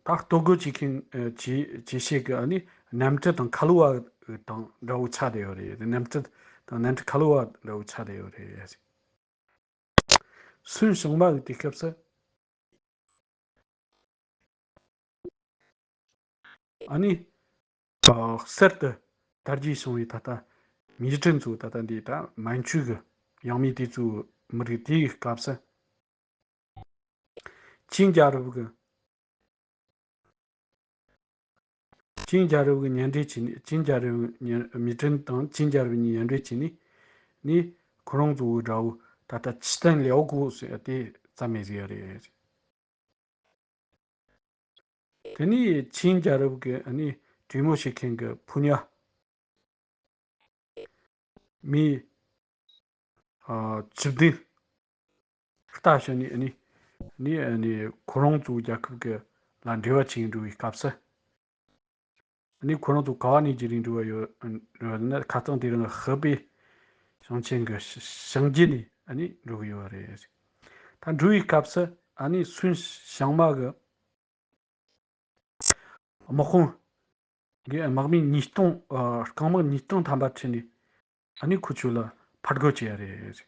ད་ལྟོ་གོས་བྱེད་མཁན་ཨ་བྱེད་བྱེད་བྱེད་གི་ཨ་ནི་གནམ་གྲུ་དང་ཁ་ལོ་བ་དང་འདྲ་བོ་ཆགས་བསྡད་ཡོད་རེད། གནམ་གྲུ་དང་གནམ་གྲུ་ཁ་ལོ་བ་འདྲ་བོ་ཆགས་བསྡད་ཡོད་རེད། སུན་ཞང་མ་གི་དུས་སྐབས་སུ་ཨ་ནི་ཨ་གསར་དུ་དར་རྒྱས་བྱུང་བའི་ད་ལྟ་མི་གྲངས་ཚོ་ད་ལྟ་འདི་ད་མན་ཇུ་གི་ཡང་མི་དེ་ཚོའི་མི་རིགས་དེའི་སྐབས་སུ་ཆིན་རྒྱལ་རབས་ཀྱི་ཆིན་རྒྱལ་རབས་ཀྱི་མཉམ་འབྲེལ་བྱས་ནས། ཆིན་རྒྱལ་རབས་ཀྱི་མཉམ་མི་གྲངས་དང་ཆིན་རྒྱལ་རབས་གཉིས་མཉམ་འབྲེལ་བྱས་ནས་ནི་ཁོ་རང་ཚོའི་དགྲ་བོ་ད་ལྟ་ཆི་ཏན་ལེའོ་གོ་ཟེར་དེ་རྩ་མེད་བཟོས་ཡ་རེད། དེ་ནས་ཆིན་རྒྱལ་རབས་ཀྱི་ཨ་ནི་གྲོས་མོལ་བྱེད་མཁན་གྱི་ཕུ་ཉ་མི་ཨ་བཅུ་བདུན་རྟ་ཞོན་ནས་ཨ་ནི་ནི་ཨ་ནི་ཁོ་རང་ཚོའི་རྒྱལ་ཁབ་ཀྱི་ལ་འབྲེལ་བ་བྱེད་འགྲོ་བའི་སྐབས་སུ། ཨ་ནི་ཁོ་རང་ཚོ་ག་བ་ནས་རྒྱུན་རིང་འགྲོ་བ་ཡོད་ཡོད་ན། ཁ་རྩང་དེ་རིང་ཧི་པེ་ཞིང་ཆེན་གྱི་ཞིང་ཞིང་ཆེན་ནས་ཨ་ནི་འགྲོ་གི་ཡོད་རེད། ད་འགྲོ་བའི་སྐབས་སུ་ཨ་ནི་སུན་ཞང་མ་གི་དམག་དཔུང་གི་དམག་མི་ཉིས་སྟོང་ཨ་རྐང་དམག་ཉིས་སྟོང་ཐམ་པ་ཁྲིད་ནས་ཨ་ནི་ཁོ་ཚོ་ལ་ཕར་རྒོལ་བྱས་རེད།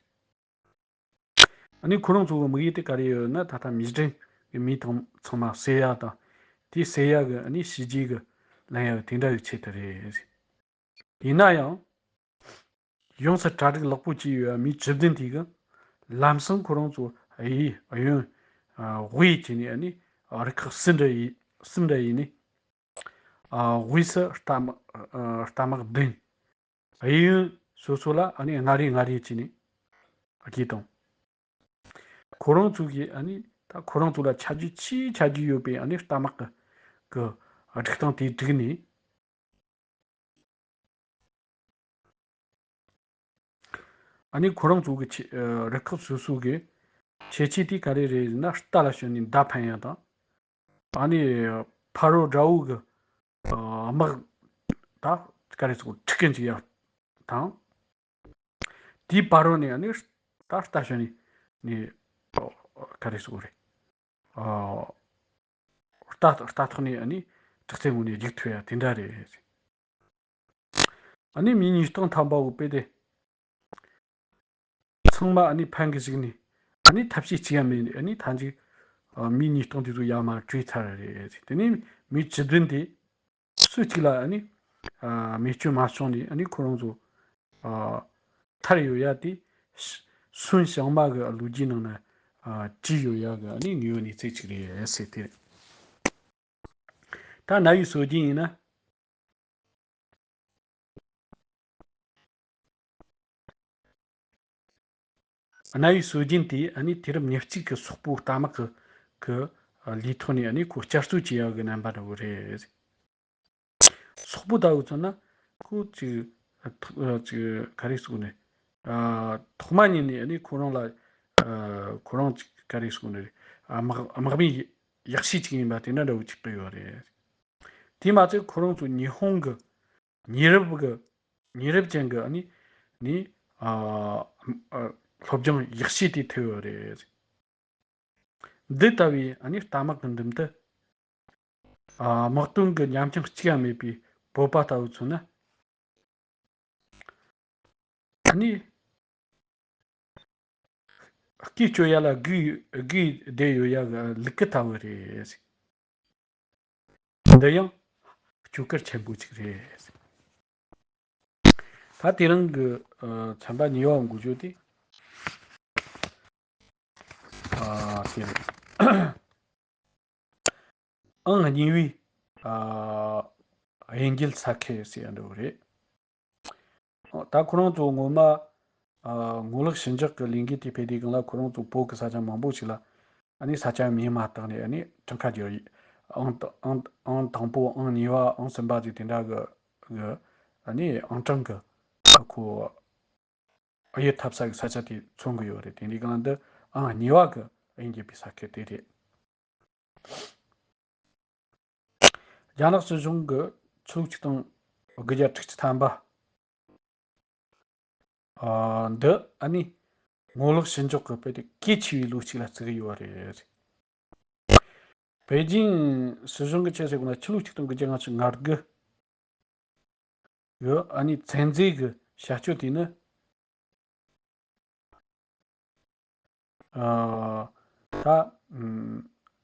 ཨ་ནི་ཁོ་རང་ཚོའི་དམིགས་ཡུལ་དེ་ག་རེ་ཡོད་ན། ད་ལྟ་མི་གྲངས་ཀྱི་མི་དང་ཚང་མ་བསད་ཡ་དང་། དེ་བསད་ཡ་གི་ཨ་ནི་བྱས་རྗེས་གི་ལེན་ཡ་གི་དེ་འདྲ་གི་ཆེད་དུ་རེད། ཡིན་ན་ཡང་ཡོངས་སུ་གྲ་སྒྲིག་ལེགས་པོ་བྱས་ཡོད་པའི་མི་བཅུ་བདུན་དེ་གི་ལམ་སང་ཁོ་རང་ཚོ་ཨེ་ཨ་ཡོན་ཨ་དབུས་བྱས་ནས་ཨ་ནི་རུ་ཁག་སུ་འདྲ་ཡིན་སུ་འདྲ་ཡིན་ནི་ཨ་དབུས་སུ་རྟ་དམག་ཨ་རྟ་དམག་བདུན། གཡས་གཡོན་སོ་སོ་ལ་ཨ་ནི་ལྔ་རེ་ལྔ་རེ་བྱས་ནས་རྒྱས་བཏང་། ཁོ་རང་ཚོ་གིས་ཨ་ནི་ད་ཁོ་རང་ཚོ་ལ་ཆ་རྒྱུས་ཆེས་ཆ་རྒྱུས་ཡོད་པའི་ཨ་ནི་རྟ་དམག་གི་གི་སྒྲིག་སྟངས་དེ་བསྒྲིགས་ནས། ཨ་ནི་ཁོ་རང་ཚོ་གི་ཆེ་ཨ་རུ་ཁག་སོ་སོ་གི་ཁྱད་ཆོས་དེ་ག་རེ་རེད་ཟེར་ན། རྟ་ལ་ཞོན་ནས་མདའ་འཕེན་ཡ་དང་། ཨ་ནི་ཕ་རོལ་དགྲ་བོ་གི་ཨ་དམག་ད་ག་རེ་ཟེར་དགོས། ཁྲིད་མཁན་ཅིག་ཡ་དང་། དེའི་ཕ་རོལ་ནས་ཨ་ནི་ད་རྟ་ཞོན་ནས་ནས་ག་རེ་ཟེར་དགོས་རེད། ཨ་རྟ་རྟ་ཐོག་ནས་ཨ་ནི་དྲག་རྩལ་ངོས་ནས་རྒྱུག་ཐུབ་ཡ་དེ་འདྲ་རེད། ཨ་ནི་མི་ཉིས་སྟོང་ཐམ་པ་བོ་དཔེ་དེ་ཚང་མ་ཨ་ནི་ཕན་གི་ཞིག་ནས་ཨ་ནི་ཐབས་ཤེས་ཅི་ཡང་མེད་ནས། ཨ་ནི་མཐའ་མཇུག་ཨ་མི་ཉིས་སྟོང་དེ་ཚོ་ཡར་མར་བྲོས་ཚར་རེད། དེ་ནས་མི་བཅུ་བདུན་དེ་སུ་གཅིག་ལ་ཨ་ནི་ཨ་རྨས་སྐྱོན་མ་བྱུང་ནས་ཨ་ནི་ཁོ་རང་ཚོ་ཨ་ཐར་ཡོད་ཡ་དེ་སུན་ཞང་མ་གི་ལོ་རྒྱུས་ནང་ན་ཨ་བྲིས་ཡོད་ཡ་གི་ཨ་ནི་དངོས་ཡོད་གནས་ཚུལ་ཅིག་རེད་ཟེར། དེ་ད་གནའ་བོའི་སྲོལ་རྒྱུན་ཡིན་ན། གནའ་བོའི་སྲོལ་རྒྱུན་དེ་ཨ་ནི་དུས་རབས་ཉེར་གཅིག་གི་སོག་པོའི་རྟ་དམག་གི་གི་ལུས་ཐོག་ནས་ཨ་ནི་ཁོ་བསྐྱར་གསོ་བྱས་ཡག་གི་རྣམ་པ་འདྲ་བོ་རེད། སོག་པོ་ལྟ་བུ་ཚོ་ན་ཁོ་ཅིག་ཨ་ཐོ་ཨ་ཅིག་ག་རེ་ཟེར་ནས་ཨ་ཐོག་མ་ཉིད་ནས་ཨ་ནི་ཁོ་རང་ལ་ཨ་ཁོ་རང་ཅིག་ག་རེ་ཟེར་ནས་ཨ་དམག་དམག་མི་ཡག་ཤོས་ཅིག་ཡིན་པ་དེ་འདྲ་འདྲ་བོ་ཅིག་ཏུ་ཡོད་རེད། དེ་མ་ཚད་ཁོ་རང་ཚོ་ཉི་ཧོང་གི་ཉེ་རབས་ཀྱི་ ཉེ་རབས་ཅན་གྱི་ཨ་ནི་ནི་ཨ་ཨ་སློབ་སྦྱོང་ཡག་ཤོས་དེ་ཐོབ་ཡོད་རེད། འདི་ལྟ་བུའི་ཨ་ནི་རྟ་དམག་གི་མདུན་དུ་ཨ་དམག་དོན་གྱི་ཉམས་མྱོང་གཅིག་ཡང་མེད་པའི་བོད་པ་ལྟ་བུ་ཚོ་ནི་ཨ་ནི་སྐེ་གཅོད་ཡ་ལ་སྒུག་སྒུག་བསྡད་ཡོད་ཡ་གི་ལུག་གུ་ལྟ་བུ་རེད། འདི་ཡང་སྐྱོ་གར་ཆེན་པོ་ཅིག་རེད། ད་དེ་རིང་གི་ཨ་ཚན་པ་གཉིས་པ་འགོ་བརྗོད་དེ་ཨ་དེ་རེད། ཨང་གཉིས་པའི་ཨ་དབྱིན་སྐད་ས་ཁུལ་ཟེར་ཡ་འདྲ་བོ་རེད། ད་ཁོ་རང་ཚོ་སྔོན་མ་ཨ་ངོ་ལོག་ཞི་འཇགས་ཀྱི་ལས་འགུལ་དེ་སྤེལ་དུས་སྒང་ལ་ཁོ་རང་ཚོ་བོད་ཀྱི་ས་ཆ་མང་པོ་ཞིག་ལ་ཨ་ནི་ས་ཆ་མེ་མ་བཏང་ནས་ཨ་ནི་གྲངས་ཀ་བསྒྱུར་ཡིན། ཨང་ཨང་ཨང་དང་པོ་ཨང་གཉིས་པ་ཨང་གསུམ་པ་ཚོ་དེ་འདྲ་གི་གི་ཨ་ནི་ཨང་གྲངས་ཀྱི་ཁོ་གཡུལ་འཐབ་ས་གི་ས་ཆ་དེ་མཚོན་གི་ཡོད་རེད། དེ་འདྲའི་སྒང་ལ་འདི་ཨང་གཉིས་པ་གི་དབྱིན་སྐད་པའི་ས་ཁུལ་དེ་རེད། རྒྱ་ནག་སྲིད་གཞུང་གི་ཆུ་ལུག་ཆིག་སྟོང་དགུ་བརྒྱ་དྲུག་ཅུ་ཐམ་པ་ཨ་འདི་ཨ་ནི་ངོ་ལོག་ཞི་འཇགས་ཀྱི་དཔེ་དེ་གལ་ཆེ་བའི་ལོ་གཅིག་ལ་བརྩི་གི་ཡོད་རེད། པེ་ཅིང་སྲིད་གཞུང་གི་ཆེད་ཟེར་དགོས་ན་ཆུ་ལུག་ཆིག་སྟོང་དགུ་བརྒྱ་ལྔ་བཅུ་ང་དགུ་གི་ཨ་ནི་ཚན་རྩལ་གྱི་བྱ་སྤྱོད་དེ་ནི་ཨ་ད་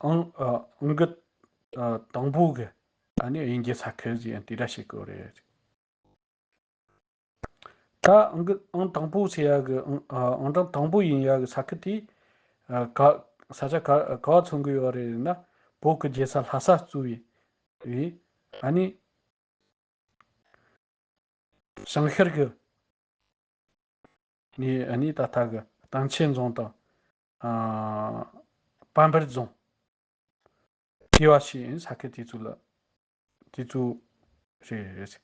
ཨང་ཨ་ཨང་གི་ཨ་དང་པོ་གི་ཨ་ནི་དབྱིན་སྐད་ས་ཁུལ་ཟེར་ཡང་དེ་འདྲ་བྱེད་དགོས་རེད། ད་ཨང་གི་ཨང་དང་པོ་ཟེར་ཡ་གི་ཨང་ཨང་གྲངས་དང་པོ་ཡིན་ཡ་གི་ས་ཁུལ་དེ་ཨ་ག་ས་ཆ་ག་ག་བ་མཚོན་གི་ཡོད་རེད་ན། བོད་ཀྱི་རྒྱལ་ས་ལྷ་ས་གཙོས་པའི་ཨ་ནི་བྱང་ཤར་གྱི་ནི་ཨ་ནི་ད་ལྟ་གི་སྟང་ཆེན་རྫོང་དང་ཨ་པམ་བར་རྫོང་། དེ་བ་ཞིག་ཡིན། ས་ཁུལ་དེ་ཚོ་ལ་དེ་ཚོ་རེད།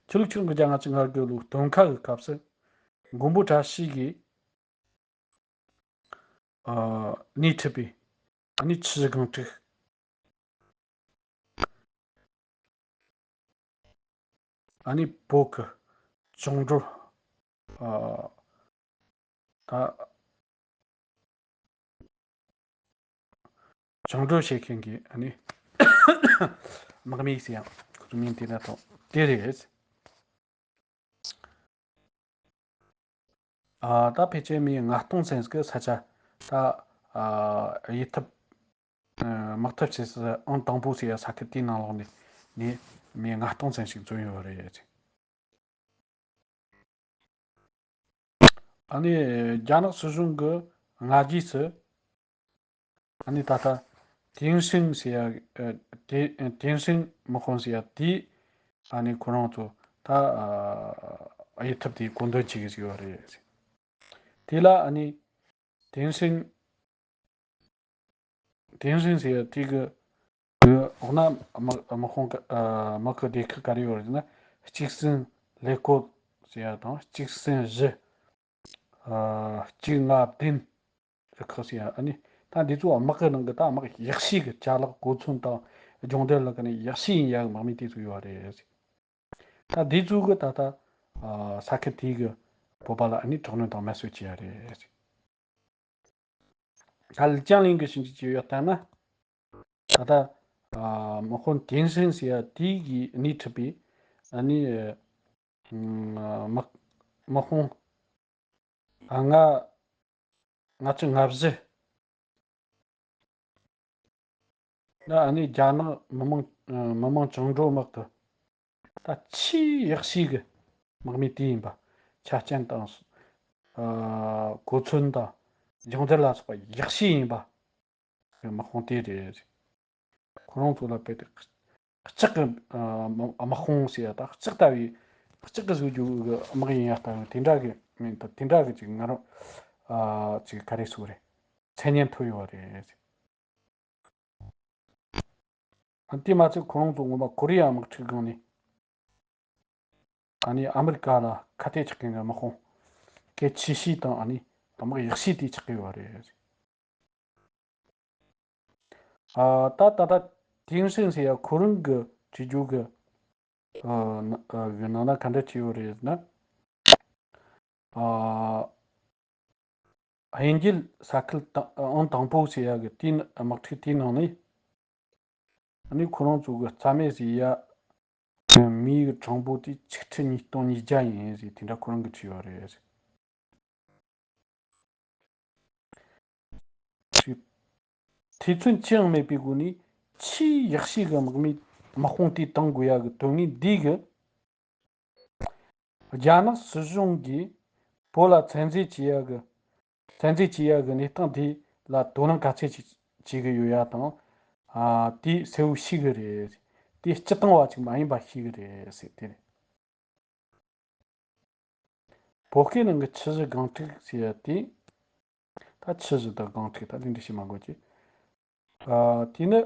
ཆུ་ལུག་ཆིག་སྟོང་དགུ་བརྒྱ་ལྔ་བཅུ་ང་དགུ་ལོའི་སྟོན་ཁ་གི་སྐབས་སུ་མགོན་པོ་བཀྲ་ཤིས་ཀྱིས་ཨ་སྣེ་ཁྲིད་པའི་ཨ་ནི་ཆུ་བཞི་སྒང་དྲུག་ཨ་ནི་བོད་ཀྱི་བཅིངས་འགྲོལ་ཨ་ད་བཅིངས་འགྲོལ་བྱེད་མཁན་གྱི་ཨ་ནི་དམག་མི་ཟེར་ཡང་ཁོ་ཚོ་མིང་དེ་འདྲ་ཐོགས་དེ་རེད། ཨ་ད་ཕལ་ཆེར་མི་ལྔ་སྟོང་ཙམ་ཞིག་གི་ས་ཆ་ད་ཨ་གཡུལ་འཐབ་ཨ་དམག་འཐབ་བྱེད་ས་ཨང་དང་པོ་ཟེར་ཡ་ས་ཁུལ་དེའི་ནང་ལོགས་ནས་ནས་མི་ལྔ་སྟོང་ཙམ་ཞིག་འཛོམས་ཡོད་རེད། ཨ་ནི་རྒྱ་ནག་སྲིད་གཞུང་གི་སྔ་རྗེས་སུ་ཨ་ནི་ད་ལྟ་ཏེང་ཧྲེང་ཟེར་ཡ་ཨ་ཏེ་ཏེང་ཧྲེང་དམག་དཔུང་ཟེར་ཡ་དེ་ཨ་ནི་ཁོ་རང་ཚོ་ད་ཨ་གཡུལ་འཐབ་དེ་གོ་འདོན་བྱེད་ཀྱི་ཡོད་རེད། དེ་ལ་ཨ་ནི་ཏེང་ཧྲེང་ཏེང་ཧྲེང་ཟེར་ཡ་དེ་གི་འོག་ན་དམག་དམག་དཔུང་ག་ཨ་དམག་གི་སྡེ་ཁག་ག་རེ་ཡོད་རེད་ན། གཅིག་གསུམ་ཀླད་ཀོར་ཟེར་ཡ་དང་། གཅིག་གསུམ་བཞི་ཨ་གཅིག་ལྔ་བདུན་རུ་ཁག་ཟེར་ཡ། ཨ་ནི་ད་འདི་ཚོ་དམག་གི་ནང་གི་ད་དམག་ཡག་ཤོས་གི་ཅ་ལག་གོ་མཚོན་དང་སྦྱོང་བརྡར་ལ་ག་ནས་ཡག་ཤོས་ཡིན་ཡ་གི་དམག་མི་དེ་ཚོ་ཡོད་རེད། ད་འདི་ཚོ་གི་ད་ལྟ་ཨ་ས་ཁུལ་དེ་གི་བོད་པ་ལ་ཨ་ནི་དྲག་གནོན་དང་དམར་གསོད་བྱེད་ཡ་རེད། ད་ལི་ཅང་ལིང་གི་ཞིབ་འཇུག་བྱས་ཡོད་ལྟར་ན། ད་ལྟ་ཨ་དམག་དཔོན་ཏེང་ཧྲེང་ཟེར་ཡ་དེ་གིས་སྣེ་ཁྲིད་པའི་ཨ་ནི་ཨ་དམག་དམག་དཔུང་ལྔ་ལྔ་བཅུ་ང་བཞི་ལ་ཨ་ནི་རྒྱ་ནག་མི་དམངས་ཨ་མི་དམངས་བཅིངས་འགྲོལ་དམག་གི་ད་ཆེས་ཡག་ཤོས་ཀྱི་དམག་མི་དེ་ཡིན་པ། ཆ་རྐྱེན་དང་ཨ་གོ་མཚོན་དང་སྦྱོང་བརྡར་ལ་སོགས་པ་ཡག་ཤོས་ཡིན་པ་གི་དམག་དཔུང་དེ་རེད། ཁོ་རང་ཚོ་ལ་དཔེ་དེ་ལྕགས་ཀྱི་ཨ་དམག་དམག་དཔུང་ཟེར་ཡ་ད་ལྕགས་ལྟ་བུའི་ལྕགས་ཀྱི་བཟོ་རྒྱུ་གི་དམག་ཡིན་ཡ་ལྟ་བུ་དེ་འདྲ་གི་མིང་དང་དེ་འདྲ་གི་ཅིག་ང་རང་ཨ་ཅིག་ག་རེ་ཟེར་དགོས་རེད། མཚན་སྙན་ཐོབ་ཡོད་རེད། ཨ་དེ་མ་ཚད་ཁོ་རང་ཚོ་སྔོན་མ་ཀོ་རི་ཡ་དམག་འཁྲུག་སྒང་ནས་ཨ་ནི་ཨ་མི་རི་ཀ་ལ་ཁ་གཏད་གཅོག་མཁན་གྱི་དམག་དཔུང་གལ་ཆེ་ཤོས་དང་ཨ་ནི་དམག་ཡག་ཤོས་དེ་ཆགས་ཀྱི་ཡོད་རེད། ཨ་ད་ད་ད་ཏེང་ཧྲེང་ཟེར་ཡ་ཁོ་རང་གི་བྱེད་རྒྱུ་གི་ ཨ་ན་ཨ་གི་ནང་ན་ག་འདྲ་བྲིས་ཡོད་རེད་ཟེར་ན། ཨ་དབྱིན་ཇིའི་ས་ཁུལ་དང་ཨང་དང་པོ་ཟེར་ཡ་གི་དེའི་དམག་འཁྲུག་དེའི་ནང་ནས། ཨ་ནི་ཁོ་རང་ཚོ་གི་རྩ་མེད་བཟོས་ཡ། མིའི་གྲངས་འབོར་དེ་ཆིག་ཁྲི་ཉིས་སྟོང་ཉིས་བརྒྱ་ཡིན་ཟེར་དེ་འདྲ་ཁོ་རང་གིས་བྲིས་ཡོད་རེད། ཅིག་ཐེ་ཚོམ་ཅི་ཡང་མེད་པའི་སྒོ་ནས་ཆེས་ཡག་ཤོས་ཀྱི་དམག་མི་དམག་དཔུང་དེ་བཏང་དགོས་ཡ་གི་དོན་དངོས་འདི་གི། རྒྱ་ནག་སྲིད་གཞུང་གིས་བོད་ལ་བཙན་འཛུལ་བྱེད་ཡ་གི། བཙན་འཛུལ་བྱེད་ཡ་གི་གནས་སྟངས་དེ་ལ་དོ་སྣང་ག་ཚད་ཅིག་བྱེད་གི་ཡོད་ཡ་དང་། ཨ་དེ་གསལ་བོ་ཤེས་གི་རེད། དེ་སྤྱི་བཏང་བ་ཅིག་མ་ཡིན་པ་ཤེས་གི་རེད་ཟེར་དེ་རེད། བོད་སྐད་ནང་གི་ཆུ་བཞི་སྒང་དྲུག་ཟེར་ཡ་དེ། ད་ཆུ་བཞི་དང་སྒང་དྲུག་ད་ལས་འདི་བྱེད་མ་དགོས་ཀྱི། ཨ་དེ་ནི།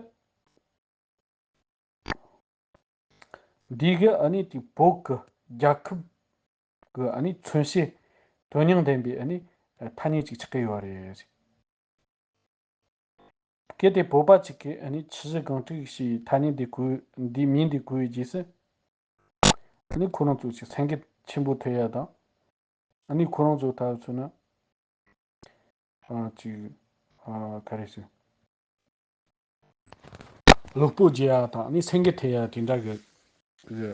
འདི་གི་ཨ་ནི་དེ་བོད་ཀྱི་རྒྱལ་ཁབ་ཀྱི་ཨ་ནི་མཚོན་བྱེད་དོན་སྙིང་ལྡན་པའི་ཨ་ནི་ཐ་སྙད་ཅིག་ཆགས་ཀྱི་ཡོད་རེད། གལ་ཏེ་བོད་པ་ཅིག་གིས་ཨ་ནི་ཆུ་བཞི་སྒང་དྲུག་ཞེས་ཐ་སྙད་འདི་གོ། འདི་མིང་འདི་གོ་བའི་རྗེས་སུ། ཨ་ནི་ཁོ་རང་ཚོ་ཞིག་སེང་གེ་ཆེན་པོ་ཐོས་ཡ་དང་། ཨ་ནི་ཁོ་རང་ཚོ་ད་མཚོན་ན། ཨ་ཅིག་ཨ་ག་རེ་ཟེར། ལུག་པོ་རྒྱུ་ཡ་དང་ཨ་ནི་སེང་གེ་ཐོས་ཡ་དེ་འདྲ་གི་གི་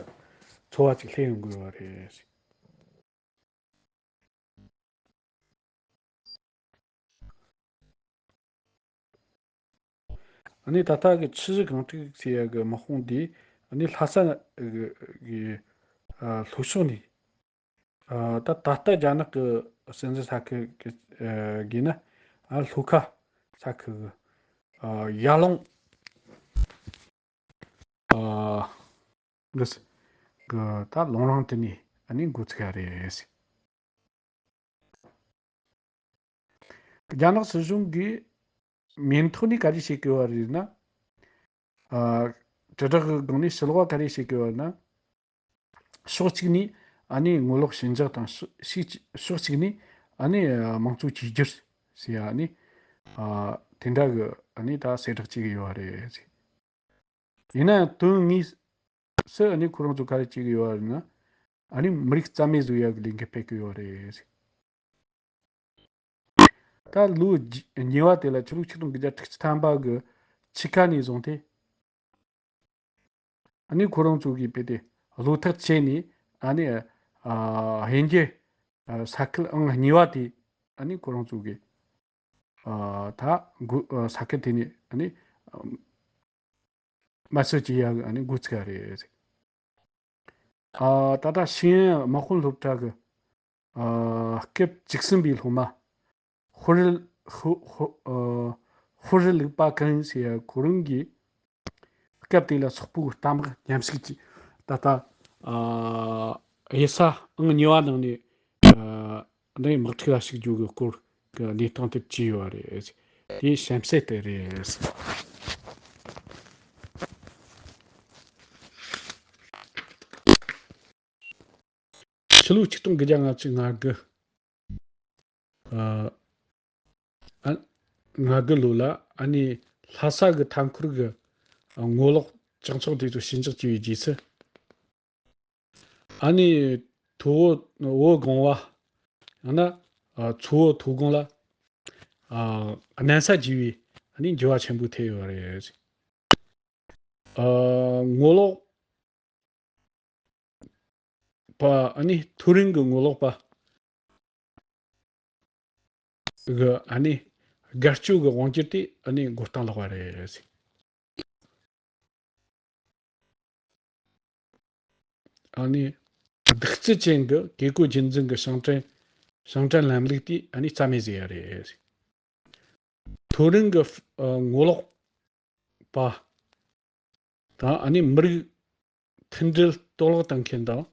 ཚོར་བ་ཅིག་སླེབས་ཡོང་གི་ཡོད་རེད། ཨ་ནི་ད་ལྟ་གི་ཆུ་བཞི་སྒང་དྲུག་ཟེར་ཡ་གི་དམག་དཔུང་འདི་ཨ་ནི་ལྷ་ས་གི་གི་ཨ་ལྷོ་ཕྱོགས་ནས། ཨ་ད་ད་ལྟ་རྒྱ་ནག་གི་སྲིད་འཛིན་ས་ཁུལ་གི་ཨ་གི་ནི་ཨ་ལྷོ་ཁ་ས་ཁུལ་གི་ཨ་ཡར་ཀླུང་ཨ་གི་གི་ད་ལུང་རང་དེ་ནས་ཨ་ནི་འགོ་ཚུགས་ཡ་རེད། རྒྱ་ནག་སྲིད་གཞུང་གིས་མིང་ཐོག་ནས་ག་རེ་བྱེད་ཀྱི་ཡོད་རེད་ན། ཨ་དྲིལ་བསྒྲགས་ཀྱི་སྒང་ནས་ཕྱི་ལོགས་ག་རེ་བྱེད་ཀྱི་ཡོད་རེད་ན། ཕྱོགས་གཅིག་ནས་ཨ་ནི་ངོ་ལོག་ཞི་འཇགས་དང་ཕྱོགས་ཕྱོགས་གཅིག་ནས་ཨ་ནི་དམངས་གཙོ་གཅིག་གྱུར་ཟེར་ཡ་ཨ་ནི་ཨ་དེ་འདྲ་གི་ཨ་ནི་ད་གསལ་བསྒྲགས་བྱེད་ཀྱི་ཡོད་རེད། ཡིན་ན་ཡང་དོན་དངོས་སུ་ཨ་ནི་ཁོ་རང་ཚོ་ག་རེ་བྱེད་ཀྱི་ཡོད་རེད་ན། ཨ་ནི་མི་རིགས་རྩ་མེད་བཟོ་ཡག་གི་ལས་འགུལ་སྤེལ་གྱི་ཡོད་རེད། ད་ལོ་རྒྱ་ཉེ་བ་དེ་ལ་ཕྱི་ལོ་ཆིག་སྟོང་དགུ་བརྒྱ་དྲུག་ཅུ་ཐམ་པ་གི་ཕྱི་ཁ་ནས་བཟུང་སྟེ། ཨ་ནི་ཁོ་རང་ཚོ་གིས་དཔེ་དེ་བློ་ཐག་བཅད་ནས་ཨ་ནི་ཨ་དབྱིན་ཇི་ཨ་ས་ཁུལ་ཨང་གཉིས་པ་དེ་ཨ་ནི་ཁོ་རང་ཚོ་གིས་ཨ་ད་འགོ་ཨ་ས་ཁུལ་དེ་ནས་ཨ་ནི་ཨ་དམར་གསོད་བྱེད་ཡག་ཨ་ནི་འགོ་ཚུགས་ཡ་རེད། ཨ་ད་ལྟ་ཤེས་ཡོན་དམག་དཔོན་སློབ་གྲྭ་གི་ཨ་སྐབས་བཅུ་གསུམ་པའི་སློབ་མ་ཧོར་རི་ཧོ་ཧོ་ཨ་ཧོར་རི་ལུག་པ་ཀུན་ཟེར་ཡ་ཁོ་རང་གིས་སྐབས་དེ་ལ་སོག་པོའི་རྟ་དམག་མཉམ་ཞུགས་ཀྱིས་ད་ལྟ་ཨ་གཡུལ་ས་ཨང་གཉིས་པ་ནང་ནས་ཨ་འདི་དམག་འཁྲུག་ལ་ཞུགས་རྒྱུ་གི་སྐོར་གི་གནས་སྟངས་དེ་བྲིས་ཡོད་རེད། དེ་གཤམ་གསལ་དེ་རེད། ཕྱི་ལོ་ཆིག་སྟོང་དགུ་བརྒྱ་ལྔ་བཅུ་ང་དགུ། ཨ་ཨ་ང་དགུ་ལོ་ལ་ཨ་ནི་ལྷ་ས་གི་མཐའ་འཁོར་གྱི་ངོ་ལོག་བྱང་ཕྱོགས་དེ་ཚོ་ཞི་འཇགས་བྱས་པའི་རྗེས་སུ། ཨ་ནི་ཐོ་བོ་བོད་གངས་བ་ཡང་ན་ཨ་མཚོ་བོད་མཐོ་སྒང་ལ་ཨ་གནམ་ས་རྒྱས་པའི་ཨ་ནི་འགྱུར་བ་ཆེན་པོ་ཐེབས་ཡོད་རེད། ཨ་ངོ་ལོག་པ་ཨ་ནི་མཐོ་རིམ་གྱི་ངོ་ལོག་པ་གི་ཨ་ནི་དགའ་སྐྱོ་གི་དབང་སྒྱུར་དེ་ཨ་ནི་འགོ་སྟངས་ལོག་པ་རེད། ཨ་ནི་གདུག་རྩུབ་ཅན་གྱི་བཀས་བཀོད་རྒྱུད་འཛིན་གྱི་ཞིང་བྲན་ཞིང་བྲན་ལམ་ལུགས་དེ་ཨ་ནི་རྩ་མེད་བཟོས་ཡ་རེད། མཐོ་རིམ་གྱི་ཨ་ངོ་ལོག་པ་དང་ཨ་ནི་མི་རིགས་མཐུན་སྒྲིལ་གཏོར་བརླག་བཏང་མཁན་དང་།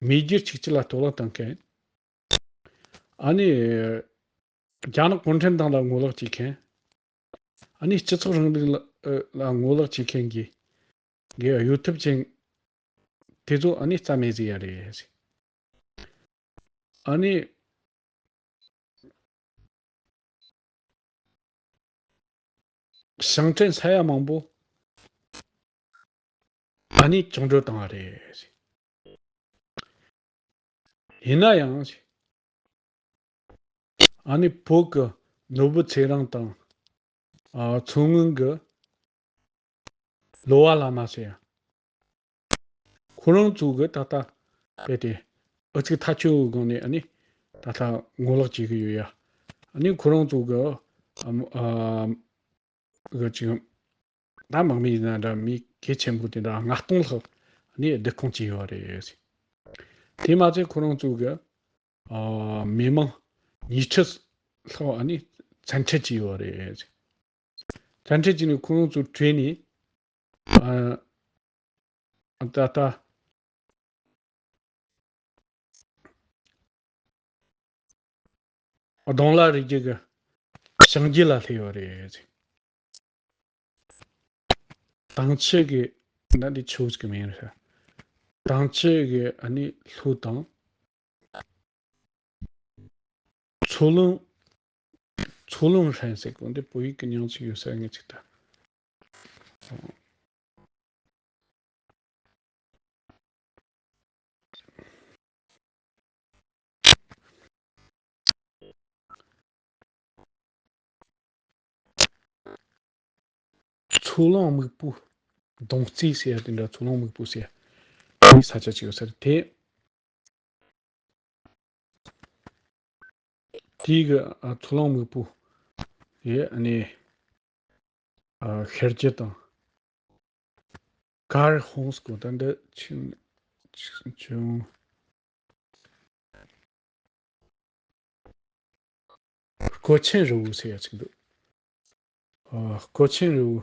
མེས་རྒྱལ་གཅིག་གྱུར་ལ་གཏོར་བརླག་བཏང་མཁན། ཨ་ནི་རྒྱ་ནག་གུང་ཁྲན་ཏང་ལ་ངོ་ལོག་བྱེད་མཁན། ཨ་ནི་སྤྱི་ཚོགས་རིང་ལུགས་ལ་ལ་ངོ་ལོག་བྱེད་མཁན་གྱི་གི་གཡོ་ཐབས་ཅན་དེ་ཚོ་ཨ་ནི་རྩ་མེད་བཟོས་ཡ་རེད། ཨ་ནི་ཞིང་བྲན་ས་ཡ་མང་པོ་ ཨ་ནི་བཅིངས་འགྲོལ་བཏང་བ་རེད། ཡིན་ན་ཡང་། ཨ་ནི་བོད་ཀྱི་ནོར་བུ་ཚེ་རིང་དང་། ཨ། མཚོ་སྔོན་གྱི་གློ་བ་བླ་མ་ཟེར་ཡ། ཁོ་རང་ཚོ་གི་ད་ལྟ་རྦད་དེ་ཨུ་ཚུགས་ཐག་ཆོད་སྒང་ནས་ཨ་ནི་ད་ལྟ་ངོ་ལོག་བྱེད་ཀྱི་ཡོད་ཡ། ཨ་ནི་ཁོ་རང་ཚོ་གི་ཨ་ཨ་གི་ཅིག་ད་དམག་མི་ཡིན་ན་འདྲ། མི་གལ་ཆེན་པོ་དེ་འདྲ་ལྔ་སྟོང་ལྷག་ཨ་ནི་བསྡུ་སྐོང་བྱས་ཡོད་རེད། དེ་མ་ཚད་ཁོ་རང་ཚོ་གི་ཨ། མི་མང་ཉིས་ཁྲི་ལྷག་ཨ་ནི་བཙན་ཁྲིད་བྱས་ཡོད་རེད། བཙན་ཁྲིད་བྱས་ནས་ཁོ་རང་ཚོ་བྲོས་ནས། ཨ། ད་ལྟ་གདོང་ལ་རི་རྒྱུད་ཀྱི་བྱང་རྒྱུད་ལ་སླེབས་ཡོད་རེད། དྭངས་ཆུ་གི། ད་འདི་ཆུ་གི་མིང་རེད། དྭངས་ཆུ་གི་ཨ་ནི་ལྷོ་དང་། མཚོ་ལུང་། མཚོ་ལུང་ཧྲན་ཟེར་གོ། འདི་བོད་ཡིག་གི་མྱིང་ཅིག་ཡོད་ས་ངས་ཅིག་ལྟ། མཚོ་ལུང་སྨུག་པོ། གདོང་རྩེ་ཟེར་ཡ་དེ་འདྲ། མཚོ་ལུང་སྨུག་པོ་ཟེར་ཡ་ས་ཆ་ཅིག་ཡོད་ས་རེད་དེ། དེའི་གི། ཨ། མཚོ་ལུང་སྨུག་པོ་ཡི་ཨ་ནི། ཨ། ཤར་རྒྱུད་དང་། ཀར་ཧོང་སྐོར་ད་འདི་ཆུང་ཆུང་། སྐོར་ཆེན་རི་བོ་ཟེར་ཡ་ཅིག་འདུག། ཨ། སྐོར་ཆེན་རི་བོ་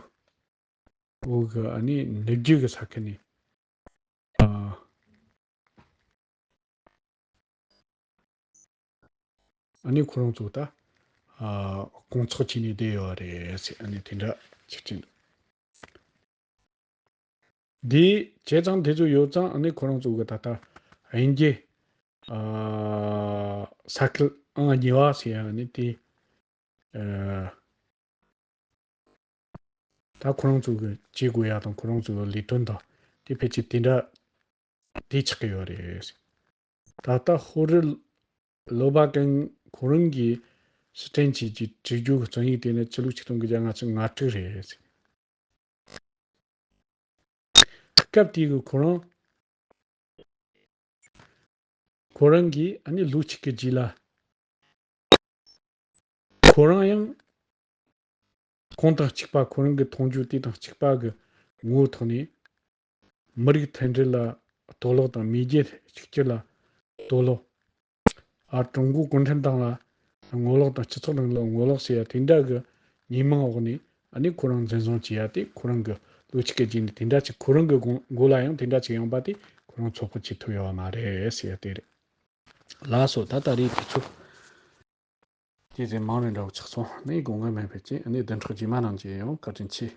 འོག་གི་ཨ་ནི་ནུབ་རྒྱུད་ཀྱི་ས་ཁུལ་ནས། ཨ། ཨ་ནི་ཁོ་རང་ཚོ་ད། ཨ། སྐོང་ཚོགས་བྱས་ནས་བསྡད་ཡོད་རེད་ཟེར། ཨ་ནི་དེ་འདྲ་ཅིག་ཅིག་འདུག། འདི་བྱས་ཙང་དེ་ཚོ་ཡོད་ཙང་ཨ་ནི་ཁོ་རང་ཚོ་གི་ད་ལྟ་དབྱིན་ཇི། ཨ། ས་ཁུལ་ཨང་གཉིས་པ་ཟེར་ཡ་ནི་དེ། ཨ། ད་ཁོ་རང་ཚོ་གི་བྱེད་དགོས་ཡ་དང་ཁོ་རང་ཚོ་གི་ལས་དོན་དང་དེ་ཕལ་ཆེར་དེ་འདྲ་དེ་ཆགས་ཀྱི་ཡོད་རེད། ད་ལྟ་ཧོར་རི་ལོ་པ་ཀན་ཁོ་རང་གིས་ཕྱིར་དྲན་བྱེད་ཀྱི་བྲིས་རྒྱུ་གི་རྩོམ་ཡིག་དེ་ནི་སྤྱི་ལོ་ཆིག་སྟོང་དགུ་བརྒྱ་ལྔ་བཅུ་ང་དྲུག་རེད། སྐབས་དེ་གི་ཁོ་རང་། ཁོ་རང་གིས་ཨ་ནི་ལོ་གཅིག་གི་རྗེས་ལ། ཁོ་རང་ཡང་གོང་དང་གཅིག་པ། ཁོ་རང་གི་མཐོང་རྒྱུ་དེ་དང་གཅིག་པ་གི་ངོ་བོ་ཐོག་ནས། མི་རིགས་མཐུན་སྒྲིལ་ལ་གཏོར་བརླག་དང་མེས་རྒྱལ་གཅིག་གྱུར་ལ་གཏོར་བརླག། ཨ། ཀྲུང་གོ་གུང་ཁྲན་ཏང་ལ་ངོ་ལོག་དང་སྤྱི་ཚོགས་རིང་ལུགས་ལ་ངོ་ལོག་ཟེར་ཡ་དེ་འདྲ་གི་ཉེས་མིང་འོག་ནས་ཨ་ནི་ཁོ་རང་འཛིན་བཟུང་བྱས་ཡ་དེ། ཁོ་རང་གི་ལོ་གཅིག་གི་རྗེས་ནས་དེ་འདྲ་ཅིག་ཁོ་རང་གི་མགོ་མགོ་ལ་ཡང་དེ་འདྲ་ཅིག་ཡོང་པ་དེ་ཁོ་རང་ཚོད་དཔག་བྱེད་ཐུབ་ཡོད་མ་རེད་ཟེར་ཡ་དེ་རེད། ལགས་སོ། ད་ད་རེས་དུས་ཚོད་དེ་ཚོ་མང་རུ་འདྲ་བོ་ཆགས་སོང་། ནི་དགོངས་འགལ་མེད་པའི་ཆེད་ནི་བདུན་ཕྲག་རྗེས་མ་ནང་མཇལ་ཡོང་། བཀའ་དྲིན་ཆེ།